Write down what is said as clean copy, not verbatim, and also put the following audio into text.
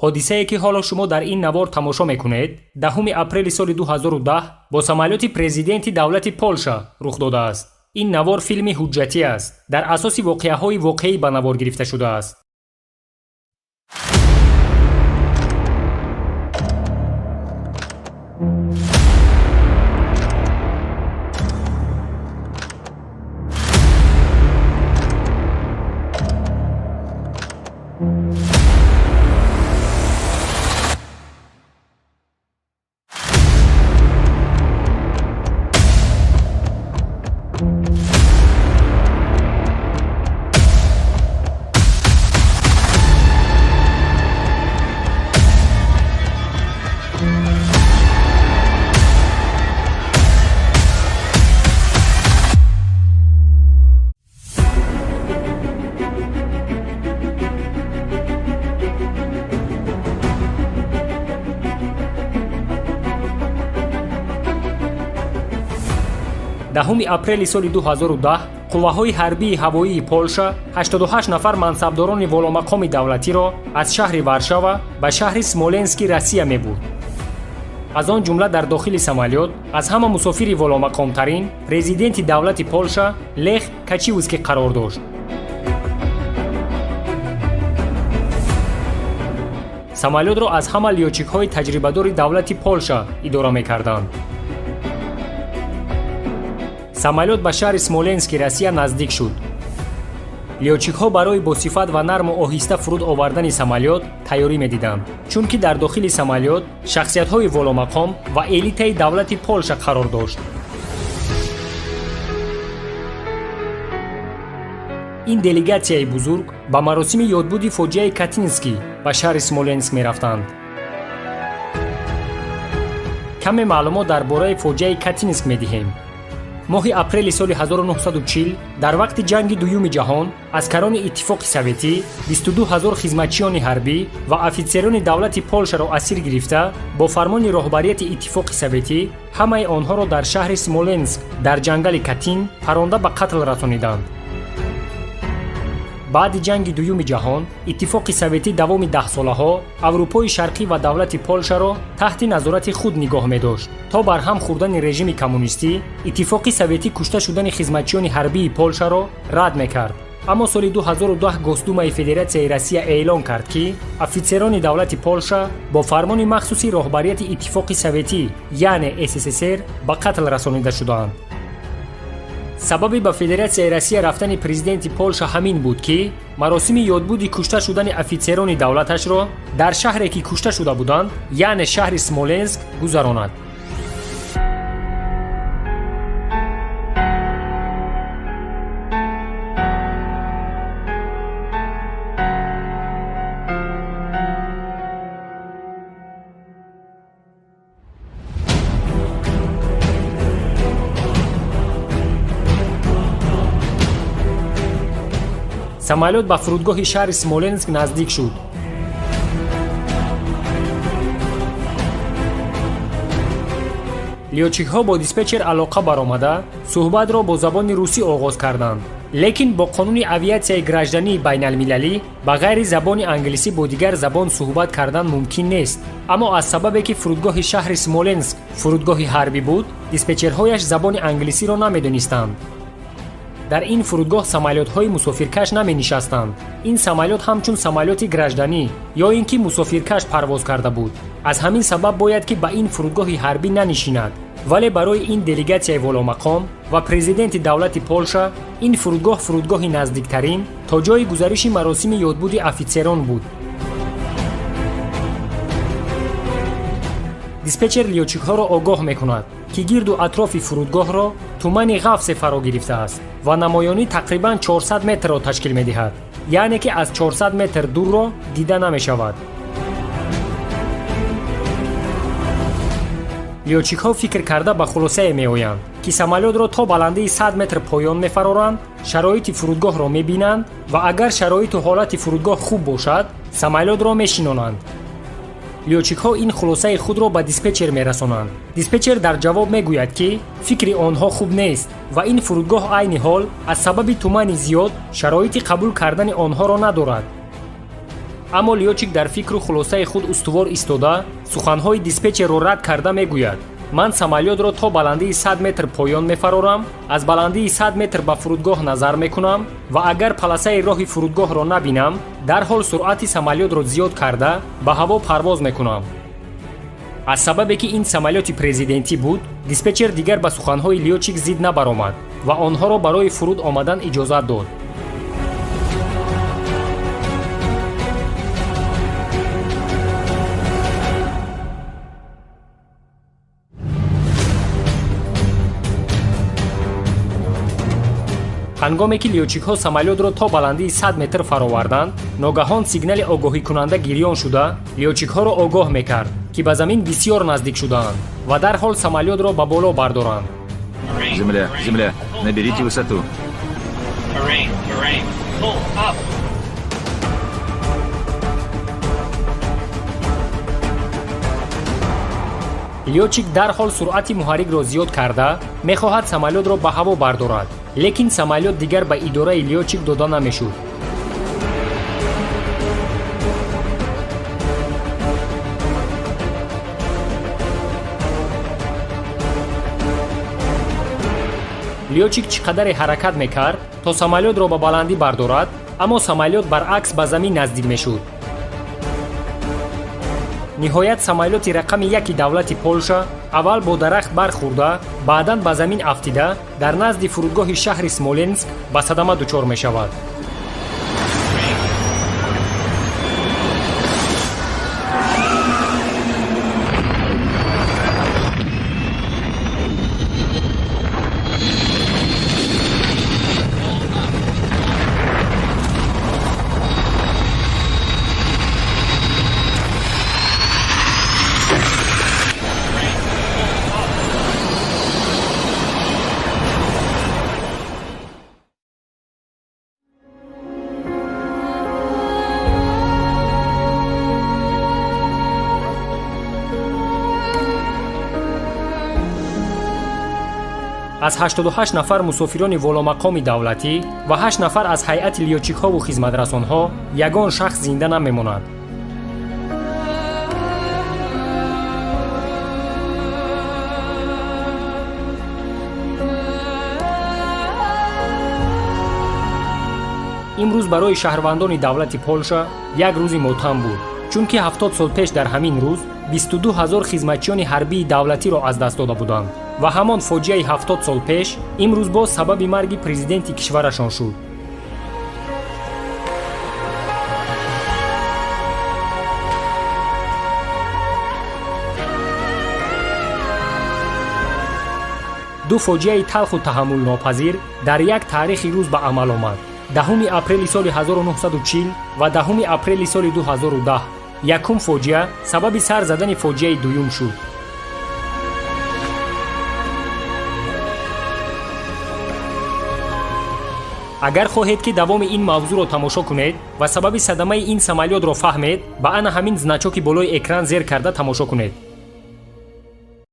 Ҳодисае, ки ҳоло шумо дар ин навор тамошо мекунед, 10 апрели соли 2010 бо самолёти президенти давлати Полша рух додааст. Ин навор филми ҳуҷҷатӣ аст, дар асоси воқеаҳои воқеӣ ба навор гирифта шудааст. 10 апрели соли 2010 қувваҳои ҳарбии ҳавоии Полша 88 нафар мансабдорони воломақоми давлатиро аз шаҳри Варшава ба шаҳри Смоленски Россия мебурд. Аз он ҷумла дар дохили самолёт аз ҳама мусофири воломақомтарин президенти давлати Полша Лех Качивский қарор дошт. Самолётро аз ҳама лётчикҳои таҷрибадори давлати Полша идора мекарданд. Самолёт ба шаҳри Смоленски Россия наздик шуд. Лётчикҳо барои босифат ва нарму оҳиста фуруд овардани самолёт тайёрӣ медиданд, чунки дар дохили самолёт шахсиятҳои воломақом ва элитаи давлати Полша қарор дошт. Ин делегатсияи бузург ба маросими ёдбуди фоҷиаи Катинский ба шаҳри Смоленск мерафтанд. Каме маълумот дар бораи фоҷиаи Катинск медиҳем. Моҳи апрели соли 1940 дар вақти ҷанги дуюми ҷаҳон аскарони Иттифоқи Советӣ 22 ҳазор хизматчиёни ҳарбӣ ва офитсерони давлати Полшаро асир гирифта, бо фармони роҳбарияти Иттифоқи Советӣ ҳамаи онҳоро дар шаҳри Смоленск дар ҷангали Катин паронда ба қатл расониданд. Баъди ҷанги дуюми ҷаҳон Иттифоқи Советӣ давоми даҳсолаҳо Аврупои Шарқӣ ва давлати Полшаро таҳти назорати худ нигоҳ медошт. То барҳам хӯрдани режими коммунистӣ Иттифоқи Советӣ кушта шудани хизматчиёни ҳарбии Полшаро рад мекард. Аммо соли 2010 Госдумаи Федератсияи Россия эълон кард, ки офитсерони давлати Полша бо фармони махсуси роҳбарияти Иттифоқи Советӣ, яъне СССР, ба қатл расонида шудаанд. Сабаби ба Федератсияи Россия рафтани президенти Полша ҳамин буд, ки маросими ёдбуди кушта шудани офитсерони давлаташро дар шаҳре, ки кушта шуда буданд, яъне шаҳри Смоленск, гузаронад. Самолёт ба фурудгоҳи шаҳри Смоленск наздик шуд. Лётчикҳо бо диспетчер алоқа баромада, суҳбатро бо забони русӣ оғоз карданд, лекин бо қонуни авиатсияи граждании байналмилалӣ ба ғайри забони англисӣ бо дигар забон суҳбат кардан мумкин нест. Аммо аз сабабе, ки фурудгоҳи шаҳри Смоленск фурудгоҳи ҳарбӣ буд, диспетчерҳояш забони англисиро намедонистанд. Дар ин фурудгоҳ самолётҳои мусофиркаш наменишастанд. Ин самолёт ҳамчун самолёти гражданӣ ё ин ки мусофиркаш парвоз карда буд. Аз ҳамин сабаб бояд, ки ба ин фурудгоҳи ҳарбӣ нанишинад, вале барои ин делегатсияи воломақом ва президенти давлати Полша ин фурудгоҳ фурудгоҳи наздиктарин то ҷои гузариши маросими ёдбуди офитсерон буд. Диспетчер лётчикҳоро огоҳ мекунад, ки гирду атрофи фурудгоҳро тумани ғафсе фаро гирифтааст ва намоёнӣ тақрибан 400 метрро ташкил медиҳад, яъне ки аз 400 метр дурро дида намешавад. Лётчикҳо фикр карда ба хулосае меоянд, ки самолётро то баландии 100 метр поён мефароранд, шароити фурудгоҳро мебинанд ва агар шароиту ҳолати фурудгоҳ хуб бошад, самолётро мешинонанд. Лётчикҳо ин хулосаи худро ба диспетчер мерасонанд. Диспетчер дар ҷавоб мегӯяд, ки фикри онҳо хуб нест ва ин фурудгоҳ айни ҳол аз сабаби тумани зиёд шароити қабул кардани онҳоро надорад. Аммо лётчик дар фикру хулосаи худ устувор истода, суханҳои диспетчерро рад карда мегӯяд: «Ман самолётро то баландии 100 метр поён мефарорам, аз баландии 100 метр ба фурудгоҳ назар мекунам ва агар полосаи роҳи фурудгоҳро набинам, дарҳол суръати самолётро зиёд карда, ба ҳаво парвоз мекунам». Аз сабабе ки ин самолёти президентӣ буд, диспетчер дигар ба суханҳои лётчик зид набаромад ва онҳоро барои фуруд омадан иҷозат дод. Ҳангоме ки лётчикҳо самолётро то баландии 100 метр фароварданд, ногаҳон сигнали огоҳикунанда гирён шуда, лётчикҳоро огоҳ мекард, ки ба замин бисёр наздик шудаанд ва дарҳол самолётро ба боло бардоранд. Земля, земля, наберите высоту. Terrain, terrain, pull up. Лётчик дарҳол суръати муҳаррикро зиёд карда, мехоҳад самолётро ба ҳаво бардорад, лекин самолёт дигар ба идораи лётчик дода намешуд. Лётчик чӣ қадаре ҳаракат мекард, то самолётро ба баландӣ бардорад, аммо самолёт баръакс ба замин наздик мешуд. Ниҳоят самолёти рақами яки давлати Полша аввал бо дарахт бархӯрда, баъдан ба замин афтида, дар назди фурудгоҳи шаҳри Смоленск ба садама дучор мешавад. Аз 88 нафар мусофирони воломақоми давлатӣ ва 8 нафар аз ҳайати лётчикҳову хизматрасонҳо ягон шахс зинда намемонад. Имрӯз барои шаҳрвандони давлати Полша як рӯзи мотам буд, чунки 70 сол пеш дар ҳамин рӯз 22 ҳазор хизматчиёни ҳарбии давлатиро аз даст дода буданд ва ҳамон фоҷиаи 70 сол пеш имрӯз боз сабаби марги президенти кишварашон шуд. Ду фоҷиаи талху таҳаммулнопазир дар як таърихи рӯз ба амал омад: 10 апрели соли 1940 ва 10 апрели соли 2010. Якум фоҷиа сабаби сар задани фоҷиаи дуюм шуд. Агар хоҳед, ки давоми ин мавзӯъро тамошо кунед ва сабаби садамаи ин самолётро фаҳмед, ба ана ҳамин значоки болои экран зер карда тамошо кунед.